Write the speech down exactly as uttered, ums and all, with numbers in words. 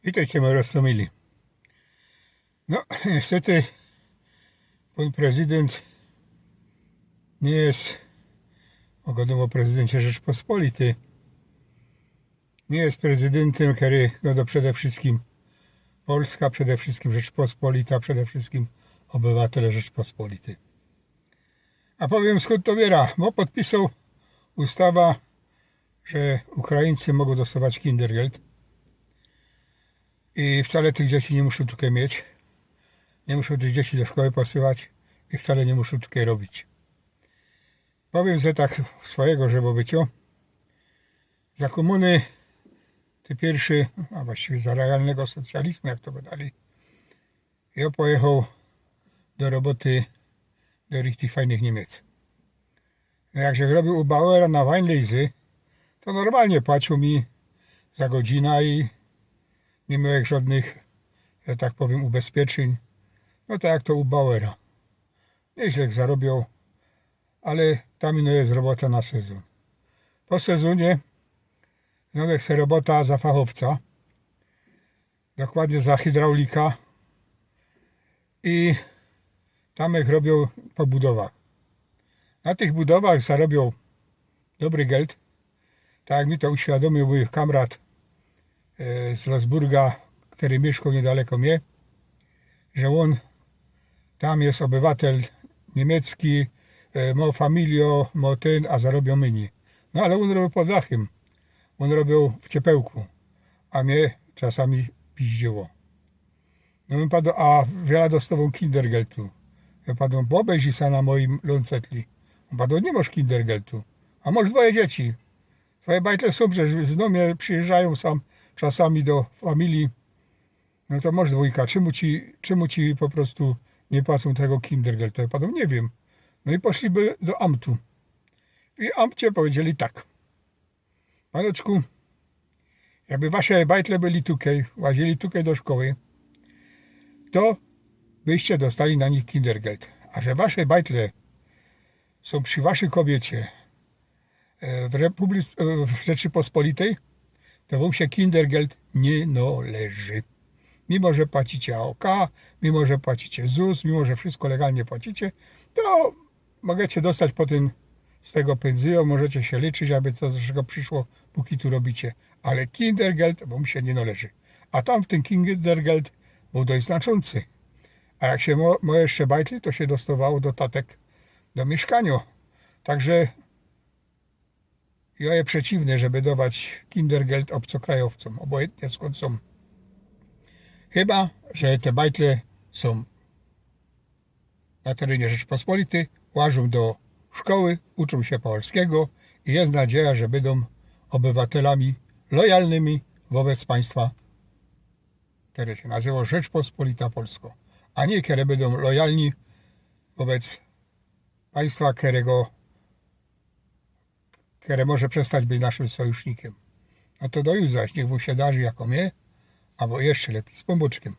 Witejcie, moji roztōmili. No, niestety, pōn prezydynt niy ma, gadōm ô prezydyncie Rzeczpospolitej, niy ma prezydyntym, kery gŏdŏ przede wszyskim Polska, przede wszyskim Rzeczpospolita, przede wszyskim ôbywatele Rzeczpospolitej. A powiym, skōnd to biera, bo podpisoł ustawa, że Ukraińcy mogōm dostować Kindergeld. I wcale tych dzieci niy muszōm tukej mieć. Niy muszōm tych dzieci do szkoły posyłać i wcale niy muszōm tukej robić. Powiym, że tak swojigo, żeby było. Za kōmuny, tyj piyrszy, a właściwie za realnego socjalizmu, jak to gŏdali, jŏ pojechoł do roboty do richtig fajnych Niymiec. No, jak żech robiōł u Bauera na Weinlese, to normalnie płaciōł mi za godzina i niy mioł żŏdnych, że tak powiym, ubezpieczyń. No tak jak to u Bauera. Niyźle zarobioł, ale tam ino je robota na sezōn. Po sezōnie znŏw żech se robota za fachowca, dokładnie za hydraulika. I tam żech robioł po budowach. Na tych budowach zarobioł dobry geld. Tak jak mi to uświadōmiył mōj kamrat, e, z Losburga, kery miyszkoł niydaleko mie, że ôn tam je ôbywatel niymiecki, e, mŏ familijŏ, mŏ tyn, a zarobioł mynij. No ale ôn robioł pod dachym. Ôn robioł w ciepełku, a mie czasami piździło. No, ôn padoł: „A wiela dostŏwōm Kindergeldu?” Jŏ padoł: „Bo ôbejrzyj se na mojim lōncetli.” Ôn padoł: „Niy mosz Kindergeldu, a mosz dwoje dzieci. Twoje bajtle sōm, że znŏmie przijyżdżajōm sam czasami do familije. No to mosz dwōjka, czymu ci, czymu ci po prostu niy płacōm tego Kindergeldu?” Jŏ padoł: „Niy wiym.” No i poszli by do amtu. I amcie pedzieli tak: „Panoczku, jakby wasze bajtle byli tukej, łazyli tukej do szkoły, to byście dostali na nich Kindergeld. A że wasze bajtle sōm przi waszyj kobiycie, e, w Republice, e, w Rzeczypospolitej, to wōm sie Kindergeld niy nŏleży. Mimo że płacicie A O K, mimo że płacicie ZUS, mimo że wszysko legalnie płacicie, to możecie dostać potym z tego pynzyjõ, możecie sie lyczyć, jakby co z czego prziszło, pōki tu robicie. Ale Kindergeld wōm sie niy nŏleży.” A tam w tym Kindergeld bōł dość znaczōncy. A jak sie mŏ-, mŏ jeszcze bajtli, to sie dostowało dodatek do miyszkaniŏ. Tak że jŏ je przeciwny, żeby dować Kindergeld ôbcokrajowcōm, ôbojyntnie skōnd sōm. Chyba że te bajtle sōm na terenie Rzeczpospolitej, łażōm do szkoły, uczōm sie polskigo i je nadzieja, że bydōm ôbywatelami lojalnymi wobec państwa, kere sie nazywo Rzeczpospolita Polsko, a niy kere bydōm lojalni wobec państwa, kerego, kere może przestać być naszym sojusznikym. No to do juzaś, niych wōm sie darzi jako mie, abo jeszcze lepij, z Pōnbōczkiym.